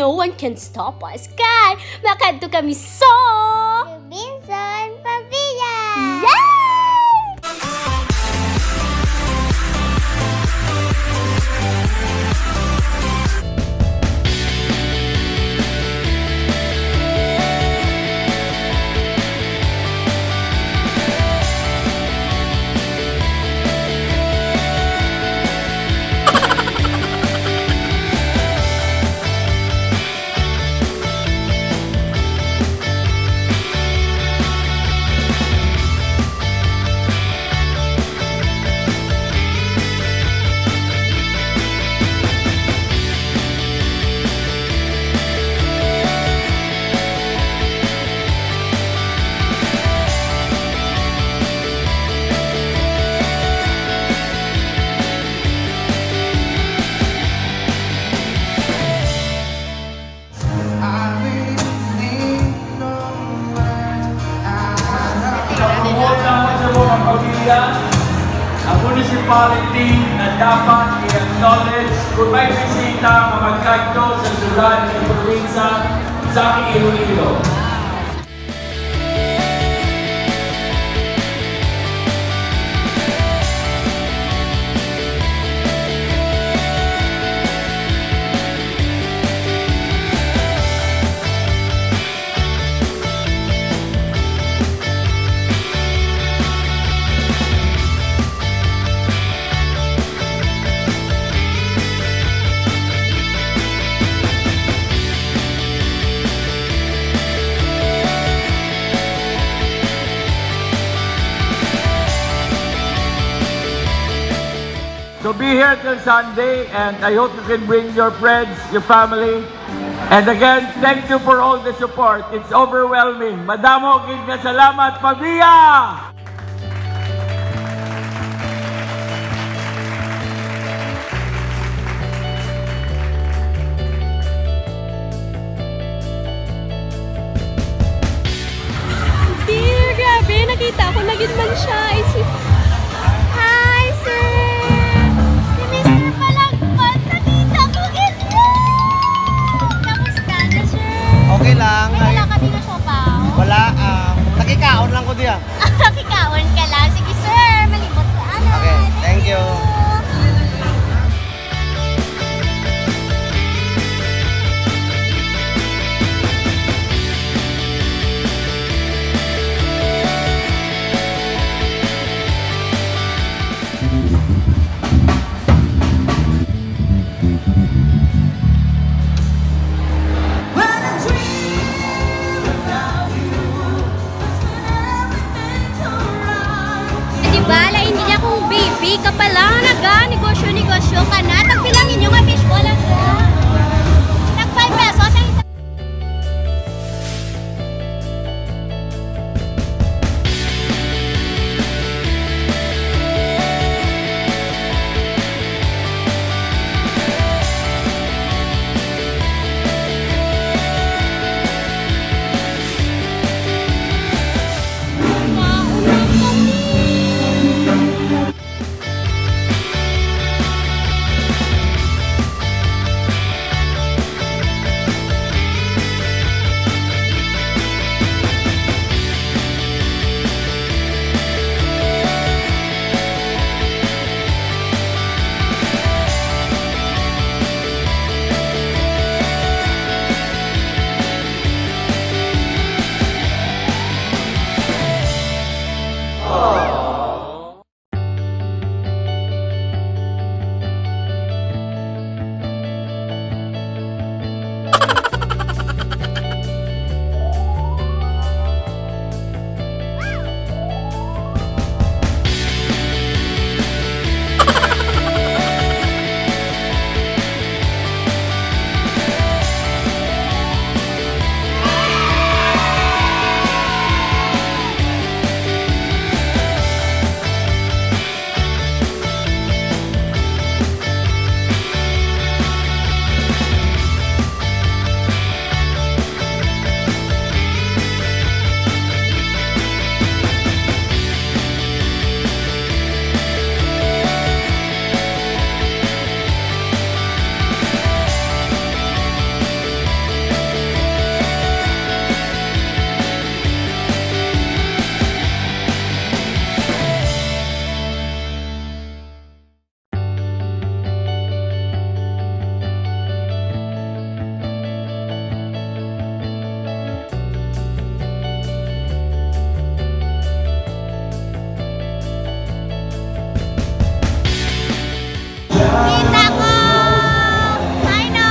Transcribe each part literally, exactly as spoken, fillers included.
No one can stop us. Kay, makadto kami sa Robinson Pavia! Yay! Pinapromote naman sa mga pamilya, ang municipality na dapat i-acknowledge kung may bisita nga magkadto sa syudad ng probinsya sa Iloilo. So be here till Sunday, and I hope you can bring your friends, your family. And again, thank you for all the support. It's overwhelming. Madamo gid nga salamat, Pavia! Dear, grabe, nakita ko na gid man siya. Is he... Hi, sir! Si Mister Palagpas, nakita ko gid mo! Kamusta na, sir? Okay lang. May Ay, wala kami na siopaw. Wala, ah, nakikaon lang ko diya. Nakikaon ka lang. Sige, sir, malibot ka, ano? Okay, thank you. Di ba, lain niya kung baby ka pa lang, naga-negosyo-negosyo ka na. Tagpila ang inyo nga fishball, ah? Tag five pesos ang isa. Kita ko! Hi, no!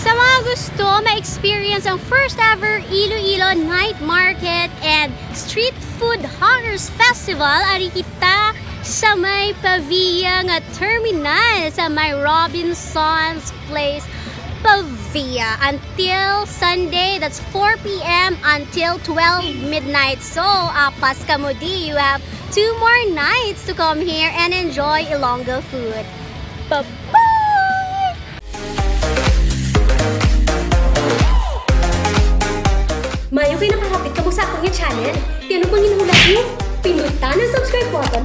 Sa mga gusto ma-experience ang first ever Iloilo Night Market and Street Food Hunters Festival, ari kita sa may Pavia nga terminal sa may Robinson's Place, Pavia, until Sunday. That's four p m until twelve midnight. So, apas kamo di, you have two more nights to come here and enjoy Ilonggo food. Bye-bye! Maayo kay nakahapit kamo sa akon nga channel. Ti ano pang ginhulat mo? Pindutan ang subscribe button